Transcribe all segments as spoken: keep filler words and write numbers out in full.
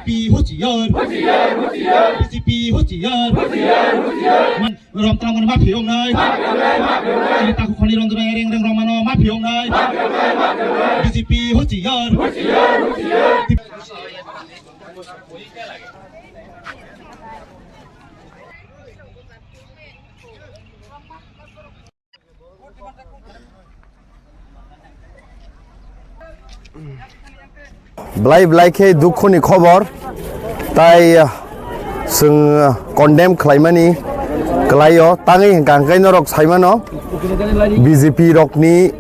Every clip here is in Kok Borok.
P huchiyar. B J P huchiyar. Man, Rom Tangmani ma phiyong nai. Ini taku khoni Ranjana Ereng Reng Romano ma phiyong nai. B J P huchiyar. Belai belai khe dukhuni khobor, tai, ah, chwng, ah, condemn khlaimani kwlaio. Tangwi hwnkha hwnkhe norok saimano, B J P rokni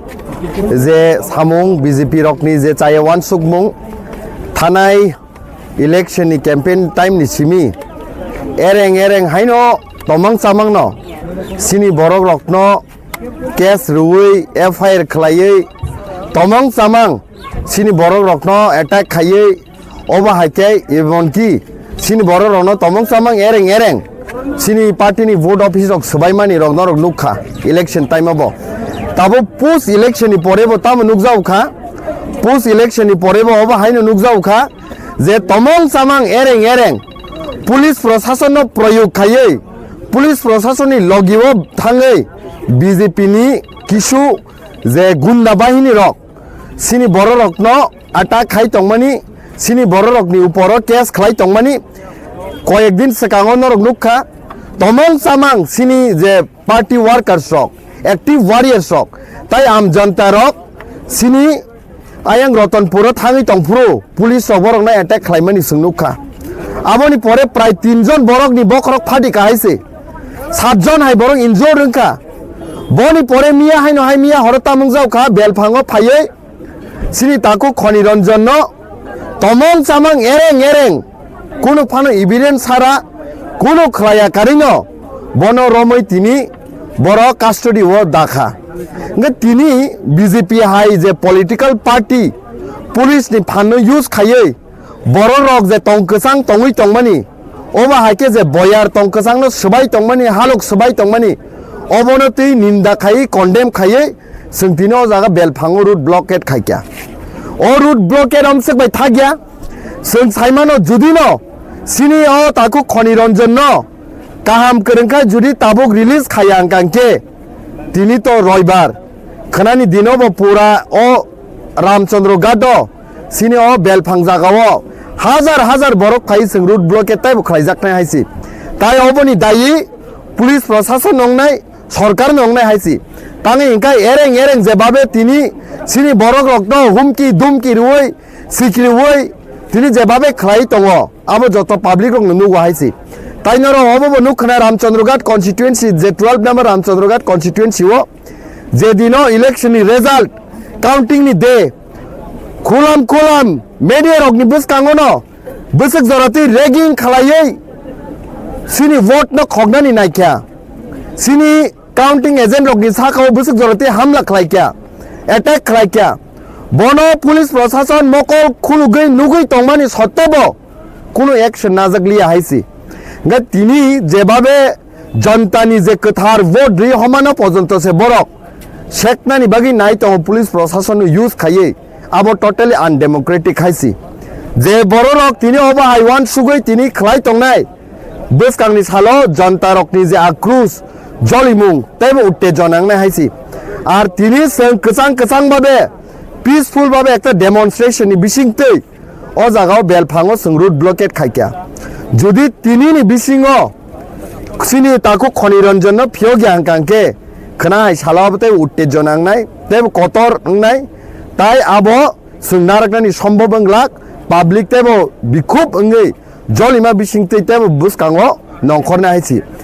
je samung, B J P rokni je chaya uansukmung, thanai election ni campaign time ni simi ereng ereng haino tomang chamang no sini borok rok no case rwui F I R khlaiwi tomang chamang sini borok rok no attack khaiwi obo hai khe emonki sini borok rok no tomang chamang ereng ereng sini party ni vote office rok swbaimani rok norok nukha election time o bo. Tabo post election ni pore bo tamo nukjago kha, post election ni pore bo obo haino nukjago kha. Je tomong chamang ereng ereng police proshasonno proyog khaiwi, police proshasonni logio thangwi B J P ni kisu je gunda bahini rok sini bororokno attack khai tongmani, sini bororokni uporo case khlai tongmani, koyek din swkango norok nukha, tomong chamang sini je party workers rok, active warriors rok, tai am janta rok sini ayang Rotonpuro thangwi tongphuru police rok borokno attack khlaimani chwng nukha. Aboni pore prai tin jon borokni bokhorok phadi kahai se, sat jon hai borok injured wngkha. Boni pore miya haino hai miya horo tamung jaukha, belphango phaiwi sini takhuk Khoni Ranjan no tomong chamang ereng ereng kunu phano evidence sara kunu khlaiya karino bono romwi tini borok custody o dakha. Hwnkhe tini B J P hai je political party police ni phanno use khaiwi borok rok je tong kwchang tongwi tongmani, obo hai khe je boyar tong kwchangno swbai tongmani, halok swbai tongmani, obono twi ninda khaiwi condemn khaiwi chwng tini o jaga belphango road blockade khaikha. O road blockade omswk bai thakya, chwng saimano judino sini o takhuk Khoni Ranjan no kaham kwrwngkha judi tabuk release khaiya hwnkha hwnkhe tini to roibar khwnani dino bo pura o Ramchandra Ghat o sini o belphang jaga o hajar hajar borok phai chwng road blockade taibo khlaijaknai hai se. Tai oboni dayi police proshasonno wngnai, sorkarno wngnai hai se. Tangwi hwnkhe ereng ereng jebabe tini sini borok rokno humki dumki rwui sikriui tini jebabe khlai tongo, abo joto public rokno nugo hai se. Tai norok obo bo nukha na Ramchandra Ghat constituency, je twelve number Ramchandra Ghat constituency o je dino election ni result counting ni day, khulam khulam media rokni bwskango no bwswk jora twi ragging khlaiwi sini vote no khoknani naikha, sini counting agent rokni sakao bwswk jora twi hamla khlaikha, attack khlaikha. Bono police proshashan mokol khulugwi nugwi tongmani sottebo kunu action najak liya hai se. Hwnkhe tini jebabe jonta ni je kwthar vote ri homano pojonto se borok seknani bagwi nai tongo, police proshashan no use khaiwi, abo totally undemocratic hai se. Je bororok tini obo hai uansugwi tini khlai tongnai, bwskangni salo jonta rokni je akrus, jolimung teibo uttejona wngnai hai se. Ar tini chwng kwchang kwchang babe, peaceful babe ekta demonstration ni bisingtwi o jagao belphango chwng road blockade khaikha. Jodi tinini bisingo sini takhuk Khoni Ranjan no phiyokya hwnkha hwnkhe khwna hai salo abo tei uttejona wngnai, teibo kotor wngnai, tai abo chwng narwknani sombhob wng glak, public teibo bikhub wngwi jolima bisingtwi teibo bwskango nongkhornai hai se.